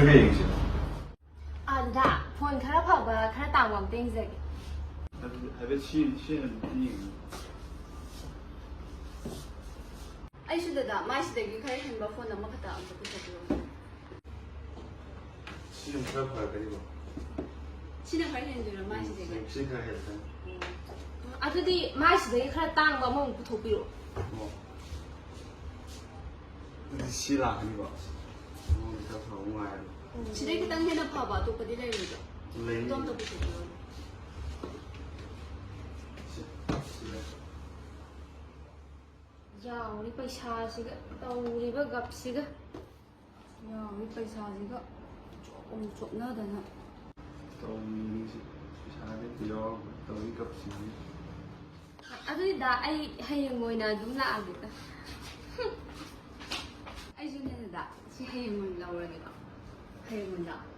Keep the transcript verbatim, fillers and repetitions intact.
ꯀꯩ ꯌꯦꯡꯁꯤꯅꯣ? ꯑꯥ, ꯗꯗꯥ, ꯐꯣꯟ ꯈꯔ ꯐꯕ, ꯈꯔ ꯇꯥꯡꯕ ꯑꯝꯇ ꯌꯦꯡꯖꯒꯦ꯫ ꯑꯗꯨꯗꯤ ꯍꯥꯏꯐꯦꯠ ꯁꯤ, ꯁꯤ ꯑꯣꯏꯅ ꯌꯦꯡꯉꯣ꯫ ꯑꯩꯁꯨ ꯗꯗꯥ, ꯃꯥꯏꯁꯤꯗꯒꯤ ꯈꯔ ꯍꯦꯟꯕ ꯐꯣꯟ ꯑꯃꯈꯛꯇ ꯑꯝꯇ ꯄꯨꯊꯣꯛꯄꯤꯔꯛꯑꯣ꯫ ꯁꯤꯅ ꯈꯔ ꯐꯔꯛꯀꯅꯤꯀꯣ? ꯁꯤꯅ ꯈꯔ ꯍꯦꯟꯗꯣꯏꯔꯣ ꯃꯥꯏꯁꯤꯗꯒꯤ? ꯁꯤ ꯈꯔ ꯍꯦꯜꯂꯛꯀꯅꯤ꯫ ꯑꯣ꯫ ꯑꯗꯨꯗꯤ ꯃꯥꯏꯁꯤꯗꯒꯤ ꯈꯔ ꯇꯥꯡꯕ ꯑꯃꯃꯨꯛ ꯄꯨꯊꯣꯛꯄꯤꯔꯛꯑꯣ꯫ ꯑꯣ꯫ ꯑꯗꯨꯗꯤ ꯁꯤ ꯂꯥꯛꯀꯅꯤꯀꯣ? ꯃꯉꯣꯟꯗ ꯈꯔ ꯐꯕ ꯉꯥꯏꯔꯒꯦ꯫ ꯁꯤꯗꯩ ꯈꯤꯇꯪ ꯍꯦꯟꯅ ꯐꯕ ꯑꯇꯣꯞꯄꯗꯤ ꯂꯩꯔꯣꯏꯗ꯭ꯔꯣ? ꯂꯩꯅꯤ꯫ ꯑꯗꯨ ꯑꯝꯇ ꯄꯨꯊꯣꯛꯄꯤꯔꯛꯑꯣ꯫ ꯁꯤ, ꯁꯤ ꯂꯩ꯫ ꯌꯥꯎꯔꯤ ꯄꯩꯁꯥꯁꯤꯒ, ꯇꯧꯔꯤꯕ ꯒꯞꯁꯤꯒ꯫ ꯌꯥꯎꯔꯤ ꯄꯩꯁꯥꯁꯤꯒ ꯆꯣꯞ ꯑꯃꯨꯛ ꯆꯣꯞꯅꯗꯅ꯫ ꯇꯧꯔꯤꯁꯤ ꯄꯩꯁꯥꯗꯤ ꯑꯝꯇ ꯌꯥꯎꯔꯝꯃꯣꯏ꯫ ꯇꯧꯔꯤ ꯒꯞꯁꯤꯗꯤ꯫ ꯑꯗꯨꯗꯤ ꯗꯥ, ꯑꯩ ꯍꯌꯦꯡ ꯑꯣꯏꯅ ꯑꯗꯨꯝ ꯂꯥꯛꯑꯒꯦꯗ꯫ ꯑꯩꯁꯨꯅꯦ ꯗꯥ, ꯁꯤ ꯍꯌꯦꯡ ꯑꯣꯏꯅ ꯂꯧꯔꯒꯦꯀꯣ꯫ ꯍꯌꯦꯡ ꯑꯣꯏꯅ ꯂꯥꯛꯑꯣ꯫